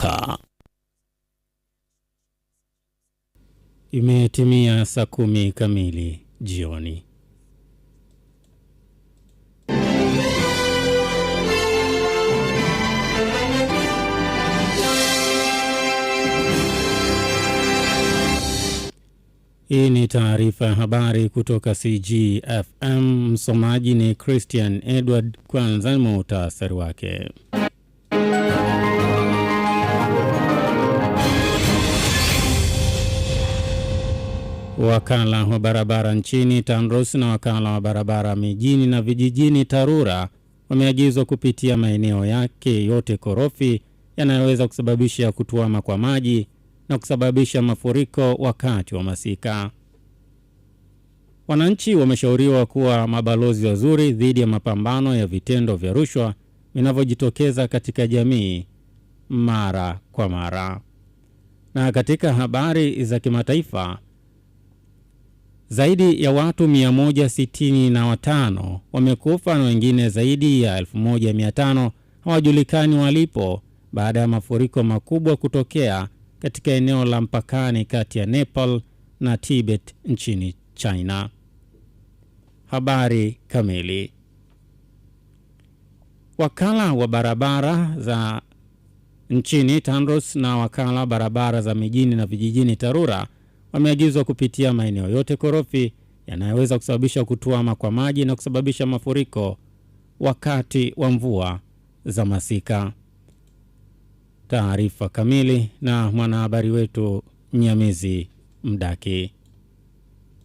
Ka. Imetimia saa 10 kamili jioni. Hii ni taarifa ya habari kutoka CGFM. Msomaji ni Christian Edward. Kwanza ni muhtasari wake. Wakala wa barabara nchini TANROADS na wakala wa barabara mijini na vijijini TARURA wameagizwa kupitia maeneo yake yote korofi yanayoweza kusababisha kutuama kwa maji na kusababisha mafuriko wakati wa masika. Wananchi wameshauriwa kuwa mabalozi wazuri dhidi ya mapambano ya vitendo vya rushwa vinavyojitokeza katika jamii mara kwa mara. Na katika habari za kimataifa, zaidi ya watu 165 wamekufa na wengine zaidi ya 1500 hawajulikani walipo baada ya mafuriko makubwa kutokea katika eneo la mpakani kati ya Nepal na Tibet nchini China. Habari kamili. Wakala wa barabara za nchini TANROADS na wakala barabara za mijini na vijijini TARURA wameagizwa kupitia maeneo yote korofi yanayoweza kusababisha kutuama kwa maji na kusababisha mafuriko wakati wa mvua za masika. Taarifa kamili na mwanahabari wetu Nyamizi Mdaki.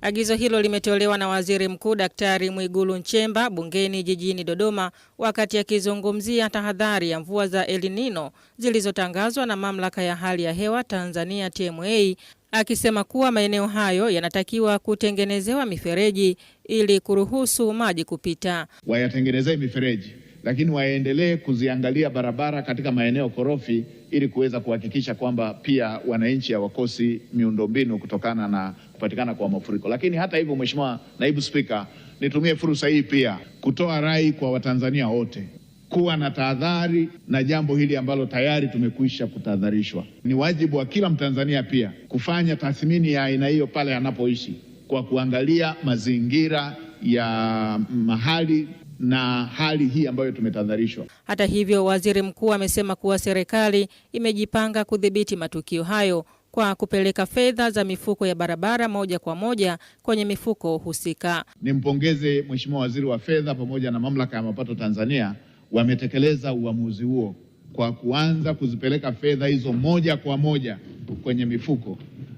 Agizo hilo limetolewa na Waziri Mkuu Daktari Mwigulu Nchemba bungeni jijini Dodoma wakati akizungumzia tahadhari ya mvua za El Nino zilizotangazwa na Mamlaka ya Hali ya Hewa Tanzania TMA, akisema kuwa maeneo hayo yanatakiwa kutengenezewa mifereji ili kuruhusu maji kupita. Wayatengenezee mifereji, lakini waendelee kuziangalia barabara katika maeneo korofi ili kuweza kuhakikisha kwamba pia wananchi hawakosi miundombinu kutokana na kupatikana kwa mafuriko. Lakini hata hivyo, Mheshimiwa Naibu Spika, nitumie fursa hii pia kutoa rai kwa Watanzania wote kuwa na tahadhari na jambo hili ambalo tayari tumekwisha kutahadharishwa. Ni wajibu wa kila Mtanzania pia kufanya tathmini ya aina hiyo pale anapoishi kwa kuangalia mazingira ya mahali na hali hii ambayo tumetahadharishwa. Hata hivyo, Waziri Mkuu amesema kuwa serikali imejipanga kudhibiti matukio hayo kwa kupeleka fedha za mifuko ya barabara moja kwa moja kwenye mifuko husika. Nimpongeze Mheshimiwa Waziri wa Fedha pamoja na Mamlaka ya Mapato Tanzania, wametekeleza uamuzi huo kwa kuanza kuzipeleka fedha hizo moja kwa moja kwenye mifuko,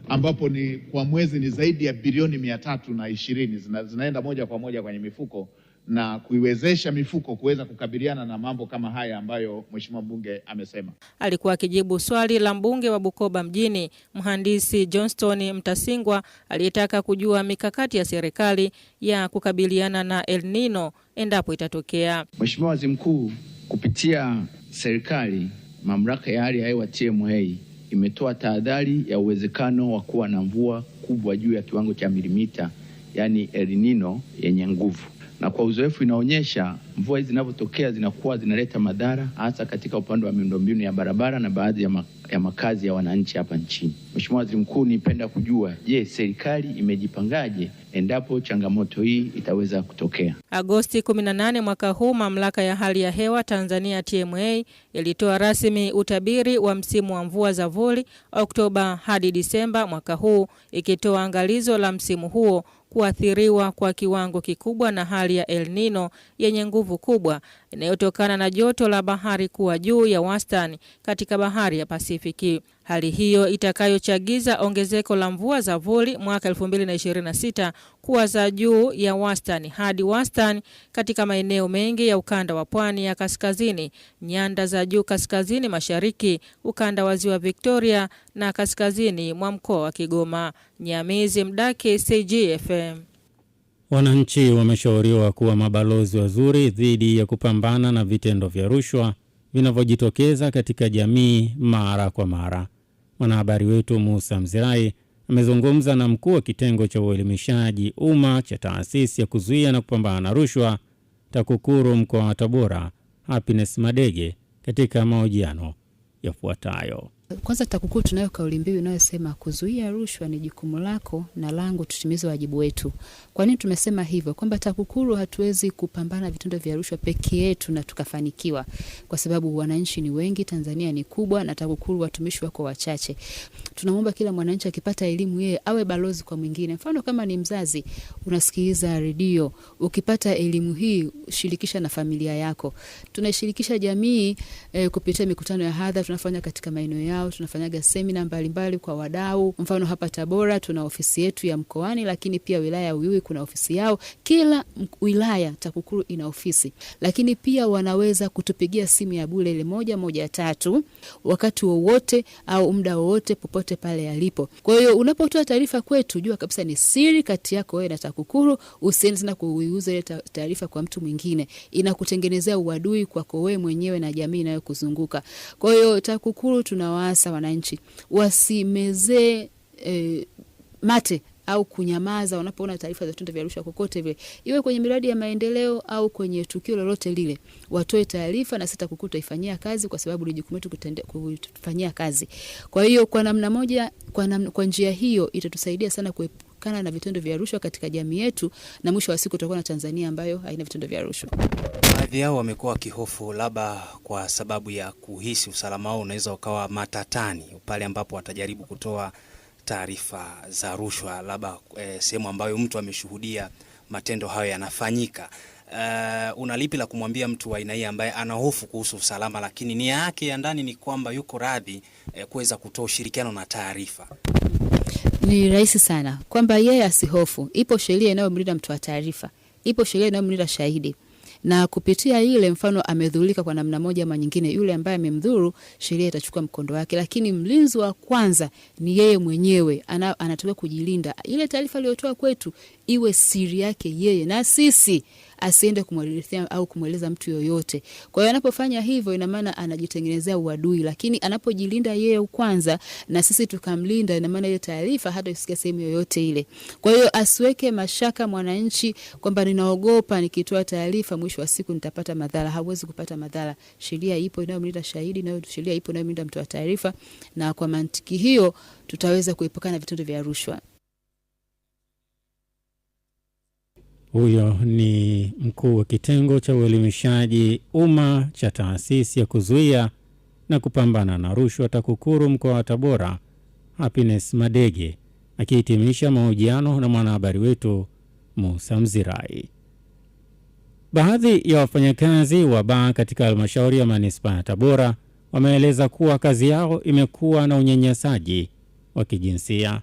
ambapo ni kwa mwezi ni zaidi ya bilioni 320 zinaenda moja kwa moja kwenye mifuko na kuiwezesha mifuko kuweza kukabiliana na mambo kama haya ambayo Mheshimiwa mbunge amesema. Alikuwa akijibu swali la mbunge wa Bukoba mjini Mhandisi Johnston Mtasingwa aliyetaka kujua mikakati ya serikali ya kukabiliana na El Nino endapo itatokea. Mheshimiwa Waziri Mkuu, kupitia serikali, Mamlaka ya Hali ya Hewa TMA imetoa tahadhari ya uwezekano wa kuwa na mvua kubwa juu ya kiwango cha milimita, yani El Nino yenye nguvu. Na kwa uzoefu inaonyesha mvua hizi zinavyotokea zinakuwa zinaleta madhara hasa katika upande wa miundombinu ya barabara na baadhi ya makazi ya wananchi hapa nchini. Mheshimiwa Waziri Mkuu, nipenda kujua, je, serikali imejipangaje endapo changamoto hii itaweza kutokea? Agosti 18 mwaka huu, Mamlaka ya Hali ya Hewa Tanzania TMA ilitoa rasmi utabiri wa msimu wa mvua za vuli Oktoba hadi Disemba mwaka huu, ikitoa angalizo la msimu huo kuathiriwa kwa kiwango kikubwa na hali ya El Nino yenye nguvu kubwa inayotokana na joto la bahari kuwa juu ya wastani katika bahari ya Pasifiki. Hali hiyo itakayochagiza ongezeko la mvua za vuli mwaka 2026 kuwa za juu ya wastani hadi wastani katika maeneo mengi ya ukanda wa pwani ya kaskazini, nyanda za juu kaskazini mashariki, ukanda wa ziwa Victoria na kaskazini mwa mkoa wa Kigoma. Nyamizi Mdaki, CGFM. Wananchi wameshauriwa kuwa mabalozi wazuri dhidi ya kupambana na vitendo vya rushwa vinavyojitokeza katika jamii mara kwa mara. Mwanahabari wetu Musa Mzirai amezungumza na mkuu wa kitengo cha uelimishaji umma cha taasisi ya kuzuia na kupambana na rushwa TAKUKURU mkoa wa Tabora, Happiness Madege, katika mahojiano yafuatayo. Kwanza, TAKUKURU tunayo kauli mbiu inayosema kuzuia rushwa ni jukumu lako na langu, tutimize wajibu wetu. Kwa nini tumesema hivyo? Kwamba TAKUKURU hatuwezi kupambana vitendo vya rushwa peke yetu na tukafanikiwa, kwa sababu wananchi ni wengi, Tanzania ni kubwa, na TAKUKURU watumishi wako wachache. Tunamwomba kila mwananchi akipata elimu, yeye awe balozi kwa mwingine. Mfano, kama ni mzazi unasikiliza redio, ukipata elimu hii shirikisha na familia yako. Tunaishirikisha jamii kupitia mikutano ya hadhara tunafanya katika maeneo yao, tunafanyaga semina mbalimbali kwa wadau. Mfano hapa Tabora tuna ofisi yetu ya mkoani, lakini pia wilaya ya Uyui kuna ofisi yao. Kila wilaya TAKUKURU ina ofisi, lakini pia wanaweza kutupigia simu ya bure ile 113 wakati wowote au muda wowote popote pale alipo. Kwa hiyo unapotoa taarifa kwetu, jua kabisa ni siri kati yako wewe na TAKUKURU, usiende tena kuiuza ile taarifa kwa mtu mwingine, inakutengenezea uadui kwako wewe mwenyewe na jamii inayokuzunguka. Kwa hiyo TAKUKURU tunawaasa wananchi wasimezee mate au kunyamaza wanapoona taarifa za vitendo vya rushwa kokote vile, iwe kwenye miradi ya maendeleo au kwenye tukio lolote lile, watoe taarifa na sisi TAKUKURU tutaifanyia kazi, kwa sababu ni jukumu letu kufanyia kazi. Kwa hiyo kwa namna moja, kwa njia hiyo itatusaidia sana kuepukana na vitendo vya rushwa katika jamii yetu, na mwisho wa siku tutakuwa na Tanzania ambayo haina vitendo vya rushwa. Baadhi yao wamekuwa wakihofu labda kwa sababu ya kuhisi usalama wao unaweza ukawa matatani pale ambapo watajaribu kutoa taarifa za rushwa, labda sehemu ambayo mtu ameshuhudia matendo hayo yanafanyika. Una lipi la kumwambia mtu wa aina hii ambaye ana hofu kuhusu usalama, lakini nia yake ya ndani ni kwamba yuko radhi kuweza kutoa ushirikiano na taarifa? Ni rahisi sana kwamba yeye asihofu. Ipo sheria inayomlinda mtoa taarifa, ipo sheria inayomlinda shahidi, na kupitia ile, mfano amedhulika kwa namna moja ama nyingine, yule ambaye amemdhuru, sheria itachukua mkondo wake, lakini mlinzi wa kwanza ni yeye mwenyewe, anatakiwa kujilinda. Ile taarifa aliyotoa kwetu iwe siri yake yeye na sisi, asiende kumwelezea au kumweleza mtu yoyote. Kwa hiyo anapofanya hivyo, ina maana anajitengenezea uadui, lakini anapojilinda yeye kwanza na sisi tukamlinda, ina maana ile taarifa hata isikia sehemu yoyote ile. Kwa hiyo asiweke mashaka mwananchi kwamba ninaogopa nikitoa taarifa mwisho wa siku nitapata madhara. Hawezi kupata madhara. Sheria ipo inayomlinda shahidi na sheria ipo inayomlinda mtoa taarifa, na kwa mantiki hiyo tutaweza kuepukana na vitendo vya rushwa. Huyo ni mkuu wa kitengo cha uelimishaji umma cha taasisi ya kuzuia na kupambana na rushwa TAKUKURU mkoa wa Tabora, Happiness Madege, akihitimisha mahojiano na mwanahabari wetu Musa Mzirai. Baadhi ya wafanyakazi wa baa katika halmashauri ya manispaa ya Tabora wameeleza kuwa kazi yao imekuwa na unyanyasaji wa kijinsia.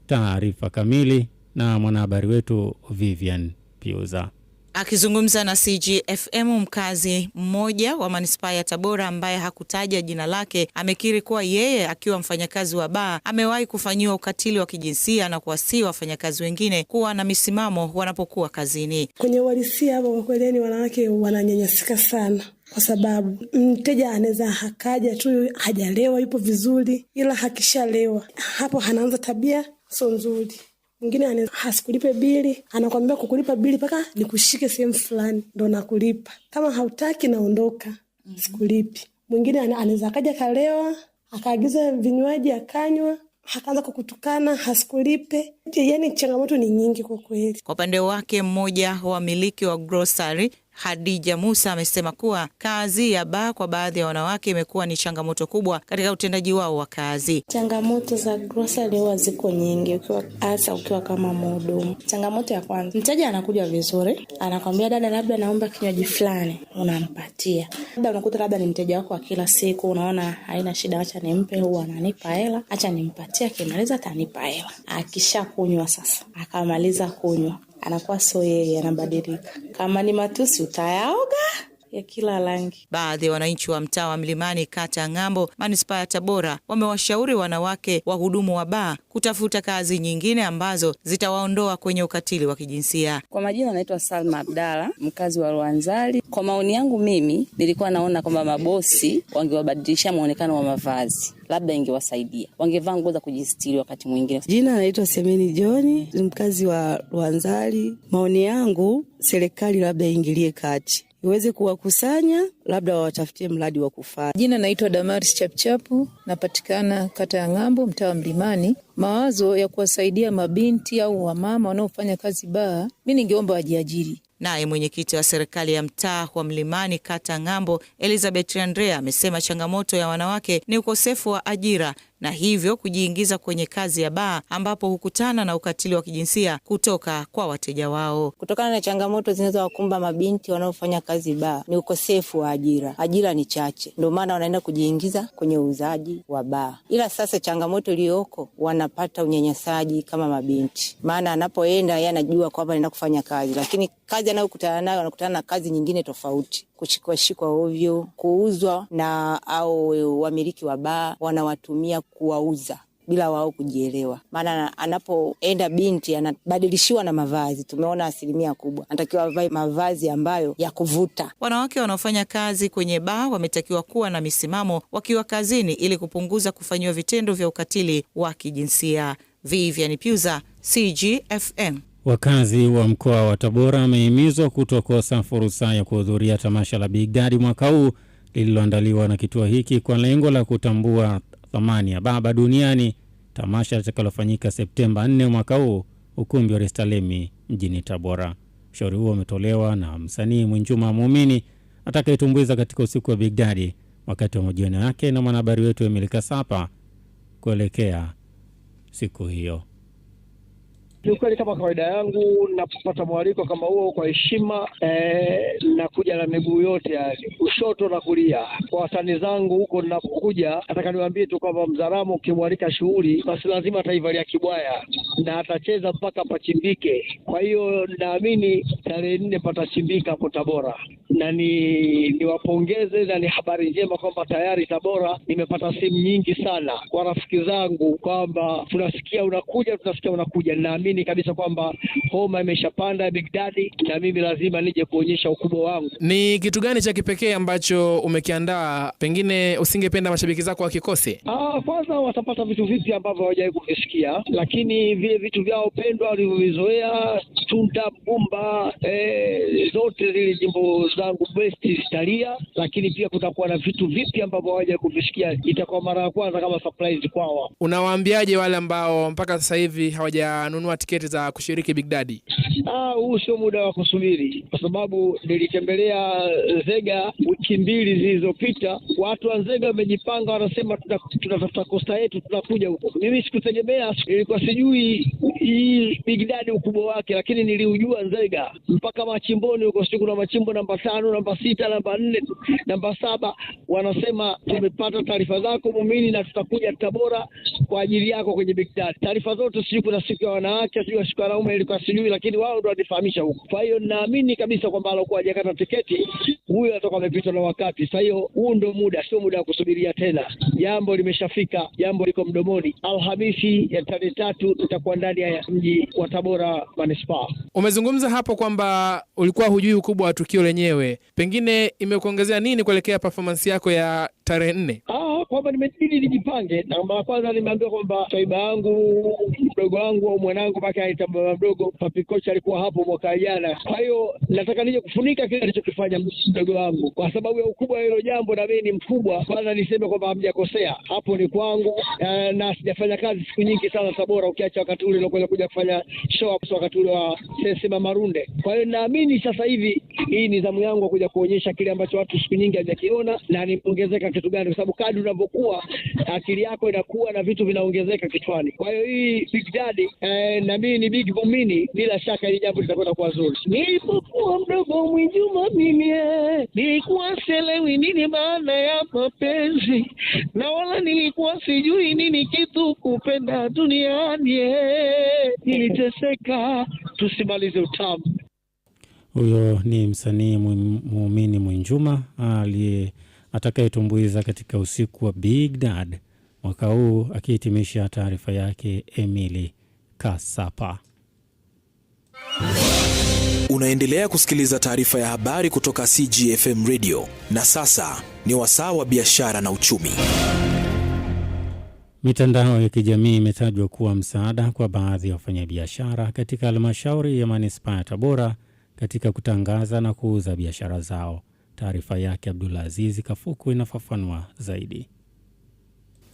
Taarifa kamili na mwanahabari wetu Vivian Piuza. Akizungumza na CGFM, mkazi mmoja wa manispaa ya Tabora ambaye hakutaja jina lake amekiri kuwa yeye akiwa mfanyakazi wa baa amewahi kufanyiwa ukatili wa kijinsia na kuwasihi wafanyakazi wengine kuwa na misimamo wanapokuwa kazini. Kwenye uhalisia hapo, kwa kweli, yani wanawake wananyanyasika sana, kwa sababu mteja anaweza akaja tu hajalewa, yupo vizuri, ila akishalewa hapo anaanza tabia sio nzuri. Mwingine asikulipe bili, anakwambia kukulipa bili mpaka nikushike sehemu fulani ndo nakulipa, kama hautaki naondoka, sikulipi. Mwingine anaweza akaja kalewa, akaagiza vinywaji akanywa, akaanza kukutukana hasikulipe. Yani changamoto ni nyingi kwa kweli. Kwa upande wake, mmoja wa wamiliki wa grocery Hadija Musa amesema kuwa kazi ya baa kwa baadhi ya wanawake imekuwa ni changamoto kubwa katika utendaji wao wa kazi. Changamoto za grocery huwa ziko nyingi, ukiwa hasa ukiwa kama mhudumu. Changamoto ya kwanza, mteja anakuja vizuri, anakwambia dada, labda naomba kinywaji fulani, unampatia. Labda unakuta labda ni mteja wako wa kila siku, unaona haina shida, acha nimpe, huwa ananipa hela, acha nimpatie, akimaliza atanipa hela. Akishakunywa sasa, akamaliza kunywa, anakuwa sio yeye, anabadilika. Kama ni matusi utayaoga ya kila rangi. Baadhi ya wananchi wa mtaa wa Mlimani, kata ya Ng'ambo, manispaa ya Tabora wamewashauri wanawake wahudumu wa baa kutafuta kazi nyingine ambazo zitawaondoa kwenye ukatili wa kijinsia. Kwa majina naitwa Salma Abdalla, mkazi wa Rwanzali. Kwa maoni yangu mimi nilikuwa naona kwamba mabosi wangewabadilisha muonekano wa mavazi, labda ingewasaidia, wangevaa nguo za kujistiri wakati mwingine. Jina naitwa Semeni Joni, mkazi wa Rwanzali. Maoni yangu, serikali labda iingilie kati, iweze kuwakusanya, labda wawatafutie mradi wa kufanya. Jina naitwa Damaris Chapchapu, napatikana kata ya Ng'ambo, mtaa wa Mlimani. Mawazo ya kuwasaidia mabinti au wamama wanaofanya kazi baa, mi ningeomba wajiajiri. Naye mwenyekiti wa serikali ya mtaa wa Mlimani kata Ng'ambo, Elizabeth Andrea, amesema changamoto ya wanawake ni ukosefu wa ajira na hivyo kujiingiza kwenye kazi ya baa ambapo hukutana na ukatili wa kijinsia kutoka kwa wateja wao. Kutokana na changamoto zinazowakumba mabinti wanaofanya kazi baa ni ukosefu wa ajira. Ajira ni chache, ndio maana wanaenda kujiingiza kwenye uuzaji wa baa. Ila sasa changamoto iliyoko, wanapata unyanyasaji kama mabinti, maana anapoenda yeye anajua kwamba anaenda kufanya kazi, lakini kazi anayokutana nayo anakutana na kazi nyingine tofauti, kushikwashikwa ovyo, kuuzwa na au wamiliki wa baa wanawatumia kuwauza bila wao kujielewa. Maana anapoenda binti anabadilishiwa na mavazi, tumeona asilimia kubwa anatakiwa avae mavazi ambayo ya kuvuta. Wanawake wanaofanya kazi kwenye baa wametakiwa kuwa na misimamo wakiwa kazini ili kupunguza kufanyiwa vitendo vya ukatili wa kijinsia. Vivian Piuza, CGFM. Wakazi wa mkoa wa Tabora wamehimizwa kutokosa fursa ya kuhudhuria tamasha la Big Daddy mwaka huu lililoandaliwa na kituo hiki kwa lengo la kutambua thamani ya baba duniani, tamasha litakalofanyika Septemba 4 mwaka huu ukumbi wa Restalemi mjini Tabora. Ushauri huo umetolewa na msanii Mwinjuma Muumini atakayetumbuiza katika usiku wa Big Daddy wakati wa mahojiano yake na mwanahabari wetu Emily Kasapa kuelekea siku hiyo. Kiukweli, kama kawaida yangu, napopata mwaliko kama huo, kwa heshima nakuja na miguu yote, yani kushoto na kulia. Kwa watani zangu huko ninapokuja, nataka niwaambie tu kwamba Mzaramo ukimwalika shughuli, basi lazima ataivalia kibwaya na atacheza mpaka pachimbike. Kwa hiyo naamini tarehe 4 patachimbika hapo Tabora, na niwapongeze na ni habari njema kwamba tayari Tabora nimepata simu nyingi sana kwa rafiki zangu kwamba tunasikia unakuja, tunasikia unakuja. Naamini kabisa kwamba homa imeshapanda Big Daddy, na mimi lazima nije kuonyesha ukubwa wangu. Ni kitu gani cha kipekee ambacho umekiandaa pengine usingependa mashabiki zako wakikose? Kwanza watapata vitu vipi ambavyo hawajawahi kuvisikia, lakini vile vitu vyao pendwa walivyovizoea, tunda, mgumba, zote zile jimbo zangu best zitalia, lakini pia kutakuwa na vitu vipi ambavyo hawajawahi kuvisikia, itakuwa mara ya kwanza kama surprise kwao. Unawaambiaje wale ambao mpaka sasa hivi hawajanunua tiketi za kushiriki Big Daddy? Huu sio muda wa kusubiri, kwa sababu nilitembelea Nzega wiki 2 zilizopita. Watu wa Nzega wamejipanga, wanasema tunatafuta kosta yetu, tunakuja huko. Mimi sikutegemea, nilikuwa sijui hii Big Daddy ukubwa wake, lakini niliujua Nzega mpaka machimboni huko, sio kuna machimbo namba 5, namba 6, namba 4, namba 7. Wanasema tumepata taarifa zako Muumini, na tutakuja Tabora kwa ajili yako kwenye Big Daddy. Taarifa zote, sijui kuna siku ya wanawake, sijui siku ya wanaume, ilikuwa sijui, lakini wao ndio walifahamisha huko. Kwa hiyo naamini kabisa kwamba alikuwa hajakata tiketi huyo atakuwa amepitwa na wakati. Sasa hiyo huu ndio muda, sio muda wa kusubiria tena. Jambo limeshafika, jambo liko mdomoni. Alhamisi ya tarehe 3 tutakuwa ndani ya mji wa Tabora manispaa. Umezungumza hapo kwamba ulikuwa hujui ukubwa wa tukio lenyewe, pengine imekuongezea nini kuelekea performance yako ya tarehe 4? Kwamba nimebidi nijipange, na mara kwanza nimeambiwa kwamba saiba yangu mdogo wangu au mwanangu mpaka aita baba mdogo Papi Kocha alikuwa hapo mwaka jana. Kwa hiyo nataka nije kufunika kile alichokifanya mdogo wangu kwa sababu ya ukubwa wa hilo jambo, na mimi ni mkubwa. Kwanza niseme kwamba hamjakosea hapo, ni kwangu na sijafanya kazi siku nyingi sana Tabora, ukiacha wakati ule nilikuwa kuja kufanya show up wakati ule wa Sesema Marunde. Kwa hiyo naamini sasa hivi hii ni zamu yangu kuja kuonyesha kile ambacho watu siku nyingi hawajakiona na niongezeka kitu gani, kwa sababu kadri unavyokuwa akili yako inakuwa na vitu vinaongezeka kichwani. Kwa hiyo hii Big Daddy na mimi ni Big Muumini, bila shaka hili jambo litakwenda kuwa zuri. Nilipokuwa mdogo Mwinjuma mimi nilikuwa sielewi nini maana ya mapenzi, na wala nilikuwa sijui nini kitu kupenda duniani. Niliteseka, tusimalize utamu. Huyo ni msanii Muumini Mwinjuma atakayetumbuiza katika usiku wa Big Dad mwaka huu, akihitimisha taarifa yake Emily Kasapa. Unaendelea kusikiliza taarifa ya habari kutoka CGFM Radio, na sasa ni wasaa wa biashara na uchumi. Mitandao ya kijamii imetajwa kuwa msaada kwa baadhi ya wafanyabiashara katika halmashauri ya manispaa ya Tabora katika kutangaza na kuuza biashara zao. Taarifa yake Abdulaziz Kafuku inafafanua zaidi.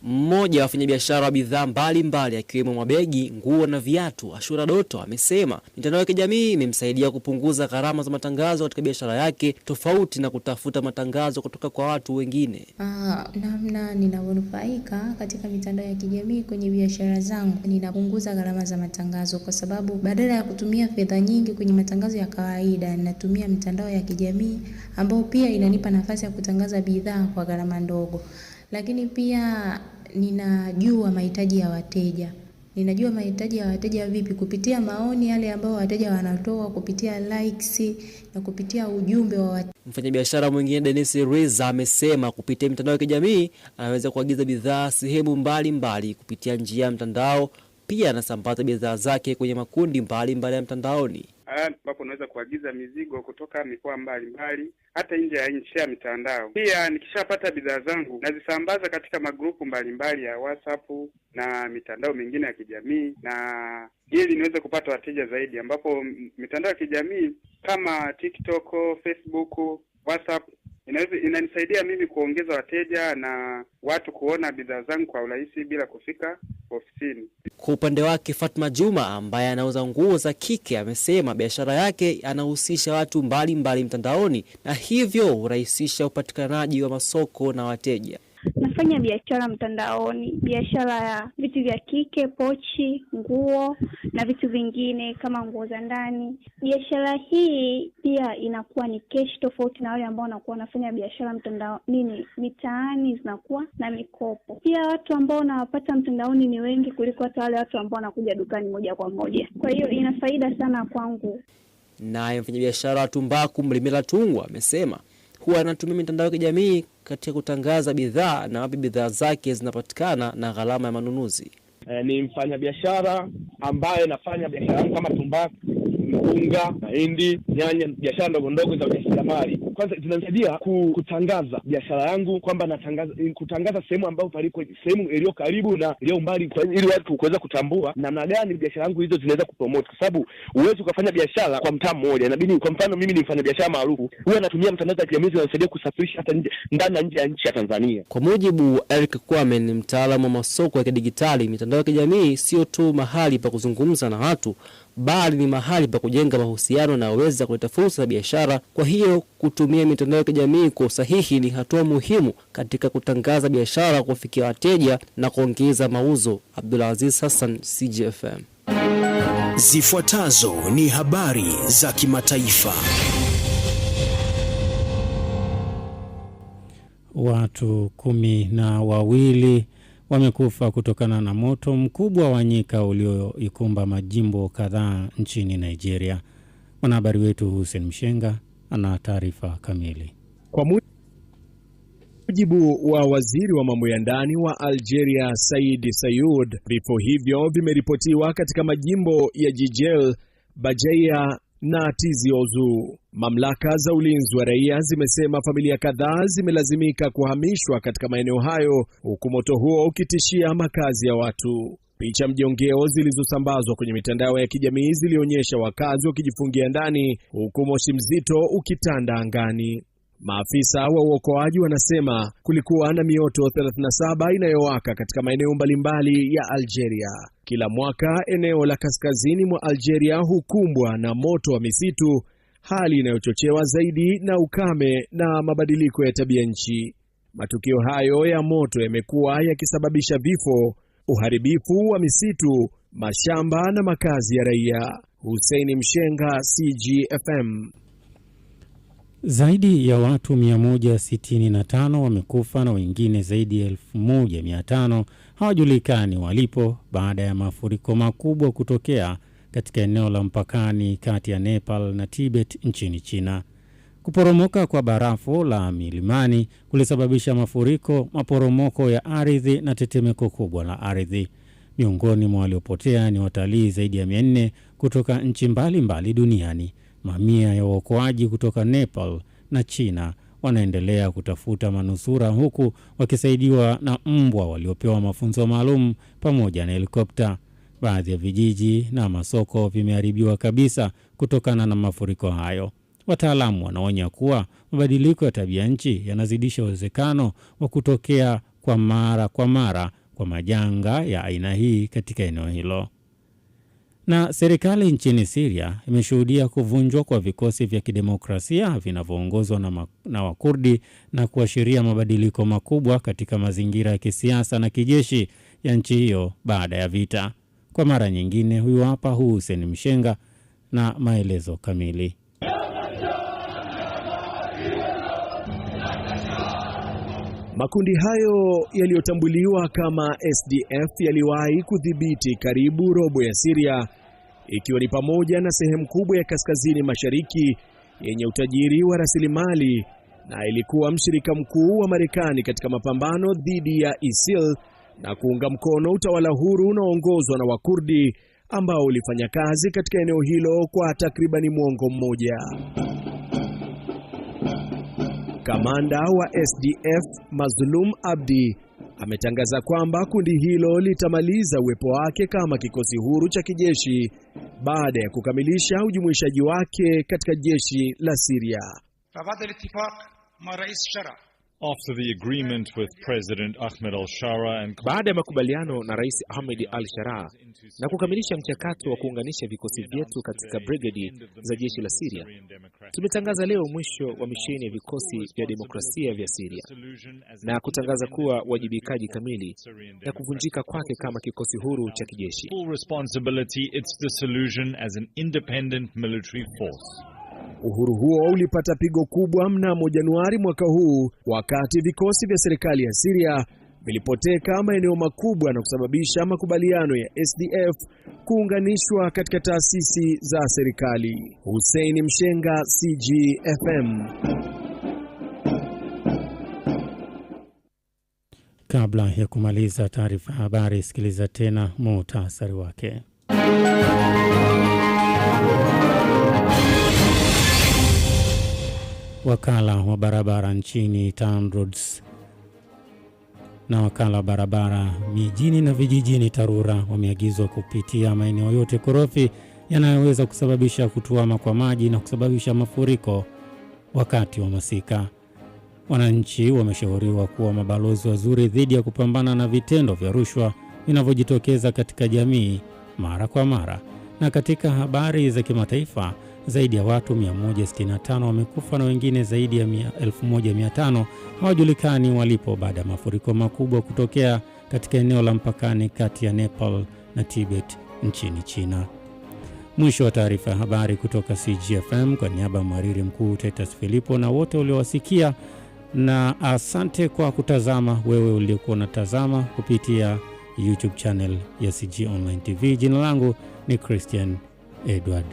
Mmoja wa wafanyabiashara wa bidhaa mbalimbali akiwemo mabegi, nguo na viatu, Ashura Doto amesema mitandao ya kijamii imemsaidia kupunguza gharama za matangazo katika biashara yake, tofauti na kutafuta matangazo kutoka kwa watu wengine. Namna ninavyonufaika katika mitandao ya kijamii kwenye biashara zangu, ninapunguza gharama za matangazo kwa sababu badala ya kutumia fedha nyingi kwenye matangazo ya kawaida, ninatumia mitandao ya kijamii ambayo pia inanipa nafasi ya kutangaza bidhaa kwa gharama ndogo. Lakini pia ninajua mahitaji ya wateja. Ninajua mahitaji ya wateja vipi? Kupitia maoni yale ambayo wateja wanatoa, kupitia likes na kupitia ujumbe wa wateja. Mfanyabiashara mwingine Dennis Reza amesema kupitia mitandao ya kijamii anaweza kuagiza bidhaa sehemu mbalimbali kupitia njia ya mtandao. Pia anasambaza bidhaa zake kwenye makundi mbalimbali ya mtandaoni, ambapo unaweza kuagiza mizigo kutoka mikoa mbalimbali hata nje ya nchi ya mitandao. Pia nikishapata bidhaa zangu nazisambaza katika magrupu mbalimbali ya WhatsApp na mitandao mingine ya kijamii, na ili niweze kupata wateja zaidi, ambapo mitandao ya kijamii kama TikTok, Facebook, WhatsApp inanisaidia mimi kuongeza wateja na watu kuona bidhaa zangu kwa urahisi bila kufika ofisini. Kwa upande wake, Fatma Juma ambaye anauza nguo za kike amesema biashara yake anahusisha watu mbalimbali mtandaoni na hivyo hurahisisha upatikanaji wa masoko na wateja. Nafanya biashara mtandaoni, biashara ya vitu vya kike, pochi, nguo na vitu vingine kama nguo za ndani. Biashara hii pia inakuwa ni cash, tofauti na wale ambao wanakuwa wanafanya biashara mtandao nini mitaani, zinakuwa na mikopo. Pia watu ambao nawapata mtandaoni ni wengi kuliko hata wale watu ambao wanakuja dukani moja kwa moja. Kwa hiyo ina faida sana kwangu. Naye mfanyabiashara wa tumbaku Mlimela Tungwa amesema huwa anatumia mitandao ya kijamii katika kutangaza bidhaa na wapi bidhaa zake zinapatikana na gharama ya manunuzi. Ni mfanyabiashara ambaye nafanya biashara yangu kama tumbaku, mpunga, mahindi, nyanya, biashara ndogo ndogo za ujasiriamali. Kwanza zinanisaidia kutangaza biashara yangu, kwamba natangaza kutangaza sehemu ambayo paliko, sehemu iliyo karibu na iliyo mbali, ili watu kuweza kutambua namna gani biashara yangu hizo zinaweza kupromote, kwa sababu huwezi ukafanya biashara kwa mtaa mmoja. Inabidi, kwa mfano mimi ni mfanyabiashara maarufu, huwa natumia mtandao wa kijamii zinanisaidia kusafirisha hata nje, ndani na nje ya nchi ya Tanzania. Kwa mujibu wa Eric Kwame, ni mtaalamu wa masoko ya kidigitali, mitandao ya kijamii sio tu mahali pa kuzungumza na watu, bali ni mahali pa kujenga mahusiano na weza kuleta fursa za biashara. Kwa hiyo kutumia mitandao ya kijamii kwa usahihi ni hatua muhimu katika kutangaza biashara, kufikia wateja na kuongeza mauzo. Abdulaziz Hassan, CGFM. Zifuatazo ni habari za kimataifa. Watu 12 wamekufa kutokana na moto mkubwa wa nyika ulioikumba majimbo kadhaa nchini Nigeria. Mwanahabari wetu Hussein Mshenga ana taarifa kamili. Kwa mujibu wa waziri wa mambo ya ndani wa Algeria, Said Sayoud, vifo hivyo vimeripotiwa katika majimbo ya Jijel, Bajaia na Tizi Ouzou. Mamlaka za ulinzi wa raia zimesema familia kadhaa zimelazimika kuhamishwa katika maeneo hayo, huku moto huo ukitishia makazi ya watu. Picha mjongeo zilizosambazwa kwenye mitandao ya kijamii zilionyesha wakazi wakijifungia ndani, huku moshi mzito ukitanda angani. Maafisa wa uokoaji wanasema kulikuwa na mioto 37 inayowaka katika maeneo mbalimbali ya Algeria. Kila mwaka eneo la kaskazini mwa Algeria hukumbwa na moto wa misitu, hali inayochochewa zaidi na ukame na mabadiliko ya tabia nchi. Matukio hayo ya moto yamekuwa yakisababisha vifo, uharibifu wa misitu, mashamba na makazi ya raia. Hussein Mshenga, CGFM. Zaidi ya watu 165 wamekufa na wengine zaidi ya 1500 hawajulikani walipo baada ya mafuriko makubwa kutokea katika eneo la mpakani kati ya Nepal na Tibet nchini China. Kuporomoka kwa barafu la milimani kulisababisha mafuriko, maporomoko ya ardhi na tetemeko kubwa la ardhi. Miongoni mwa waliopotea ni watalii zaidi ya 400 kutoka nchi mbalimbali duniani. Mamia ya waokoaji kutoka Nepal na China wanaendelea kutafuta manusura huku wakisaidiwa na mbwa waliopewa mafunzo maalum pamoja na helikopta. Baadhi ya vijiji na masoko vimeharibiwa kabisa kutokana na mafuriko hayo. Wataalamu wanaonya kuwa mabadiliko ya tabia nchi yanazidisha uwezekano wa kutokea kwa mara kwa mara kwa majanga ya aina hii katika eneo hilo. Na serikali nchini Syria imeshuhudia kuvunjwa kwa vikosi vya kidemokrasia vinavyoongozwa na Wakurdi na kuashiria mabadiliko makubwa katika mazingira ya kisiasa na kijeshi ya nchi hiyo baada ya vita. Kwa mara nyingine, huyu hapa Hussein Mshenga na maelezo kamili. Makundi hayo yaliyotambuliwa kama SDF yaliwahi kudhibiti karibu robo ya Syria, ikiwa ni pamoja na sehemu kubwa ya kaskazini mashariki yenye utajiri wa rasilimali, na ilikuwa mshirika mkuu wa Marekani katika mapambano dhidi ya ISIL na kuunga mkono utawala huru unaoongozwa na Wakurdi ambao ulifanya kazi katika eneo hilo kwa takribani mwongo mmoja. Kamanda wa SDF Mazlum Abdi ametangaza kwamba kundi hilo litamaliza uwepo wake kama kikosi huru cha kijeshi baada ya kukamilisha ujumuishaji wake katika jeshi la Syria. After the agreement with President Ahmed al-Shara and baada ya makubaliano na Rais Ahmed al-Shara na kukamilisha mchakato wa kuunganisha vikosi vyetu katika brigedi za jeshi la Syria, tumetangaza leo mwisho wa misheni ya vikosi vya demokrasia vya Syria na kutangaza kuwa wajibikaji kamili na kuvunjika kwake kama kikosi huru cha kijeshi. Full responsibility its dissolution as an independent military force. Uhuru huo ulipata pigo kubwa mnamo Januari mwaka huu wakati vikosi vya serikali ya Syria vilipoteka maeneo makubwa na kusababisha makubaliano ya SDF kuunganishwa katika taasisi za serikali. Hussein Mshenga, CGFM. Kabla ya kumaliza taarifa habari, sikiliza tena muhtasari wake. Wakala wa barabara nchini TANROADS na wakala wa barabara mijini na vijijini TARURA wameagizwa kupitia maeneo yote korofi yanayoweza kusababisha kutuama kwa maji na kusababisha mafuriko wakati wa masika. Wananchi wameshauriwa kuwa mabalozi wazuri dhidi ya kupambana na vitendo vya rushwa vinavyojitokeza katika jamii mara kwa mara. Na katika habari za kimataifa, zaidi ya watu 165 wamekufa na wengine zaidi ya 1500 hawajulikani walipo baada ya mafuriko makubwa kutokea katika eneo la mpakani kati ya Nepal na Tibet nchini China. Mwisho wa taarifa ya habari kutoka CGFM. Kwa niaba ya mhariri mkuu Titus Filipo na wote uliowasikia, na asante kwa kutazama wewe uliokuwa unatazama kupitia YouTube channel ya CG Online TV. Jina langu ni Christian Edward.